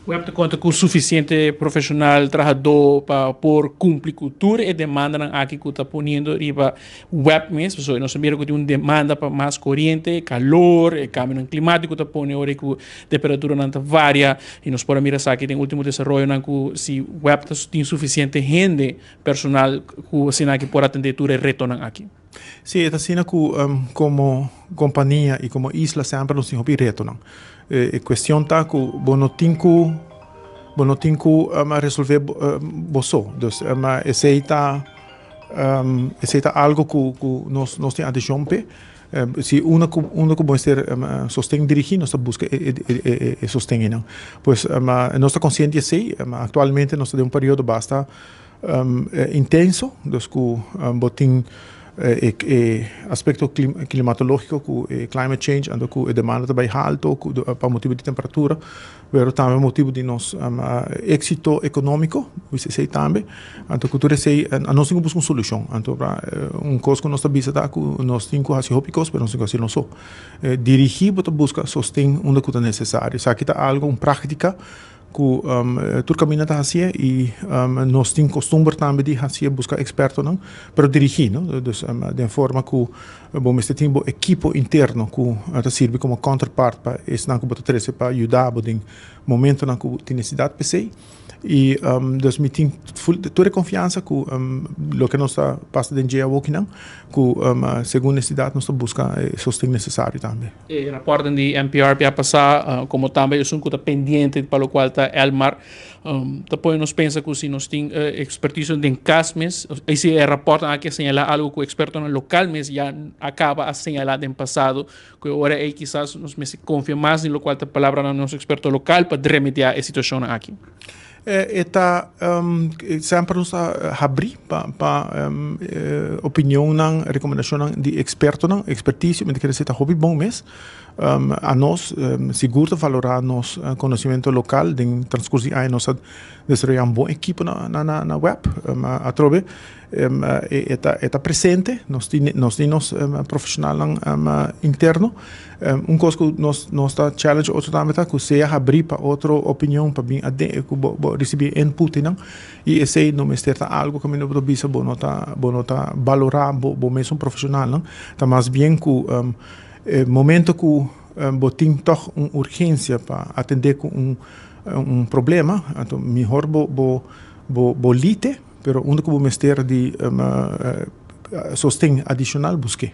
Web ta konta ku sufisiente profeshonal trahadó pa por kumpli ku tur e demandanan aki ku ta poniendo riba web mes, pasobra nos a mira ku tin un demanda pa mas koriente, kalor, e kambionan klimátiko ta pone ora ku temperaturanan ta varia i nos por a mira esaki den último desaroyonan ku si web ta tin sufisiente hende personal ku asina aki por atendé tur e retonan aki. Sí, e ta asina ku komo kompania i komo isla semper nos tin hopi retonan. E kuestion ta ku bo no tin ku bo no tin ku resolvé bo so. Dus esei ta esei ta algu ku ku nos nos tin atenshon p'e. Si unda ku unda ku bo mester sosten dirigí nos ta buska e e e sosten einan. Pues nos ta konsiente di esei. Aktualmente nos ta den un periodo basta intenso, dus ku bo tin e aspekto klimatológiko ku e climate change anto ku e demanda ta bai halto ku pa motibu di temperatura, pero tambe motibu di nos éksito ekonómiko, bisa esei tambe, anto ku tur esei nos tin ku buska un solushon. Anto un kos ku nos ta bisa ta ku nos tin ku hasi hopi kos pero nos tin ku hasi nos so. Dirigí bo ta buska sosten unda ku ta nesesario. Esaki ta algu, un práktika Ku tur kaminda ta hasié i nos tin kostumber tambe di hasié buska ekspertonan, pero dirigí, no? Dus den forma ku bo mester tin bo ekipo interno ku ta sirbi komo counterpart pa esnan ku bo ta trese pa yuda bo den momentonan ku tin nesesidat p'esei. I dus mi tin tur e konfiansa ku loke nos ta pasa den dje awokinan ku segun nesesidat nos ta buska e sosten nesesario tambe. E raportnan di NPRP a pasa, como tambe esun cu ta pendiente pa locual ta Elmar, ta pone nos pensa cu si nos tin experticio den cas mes, y si e raportnan aki a señala algo cu expertonan local mes ya a caba a señala den pasado, cu e ora ey kisas nos mester confia mas den locual ta palabranan di nos experto local pa remedia e situacionnan aki. E ta semper nos ta habrí pa pa opinionnan, rekomendashonnan di ekspertonan, ekspertisio, mi ta kere esei ta hopi bon mes. Anos sigur ta valorá nos konosimentu lokal den transkurso di aña nos a desaroyá un bon ekipo na na web atrobe e ta e ta presente, nos tin nos tin nos profeshonalnan interno. Un kos ku nos nos ta challenge otro tambe ta ku sea habrí pa otro opinion pa bin aden ku bo bo risibí input einan i esei no mester ta algu ku mi no por bisa bo no ta bo no ta balorá bo bo mesun profeshonalnan. Ta mas bien ku e momento ku bo tin tòg un urgensia pa atendé ku un un problema anto mihor bo bo bo bo lite. Pero unda ku bo mester di sosten adishonal busk'é.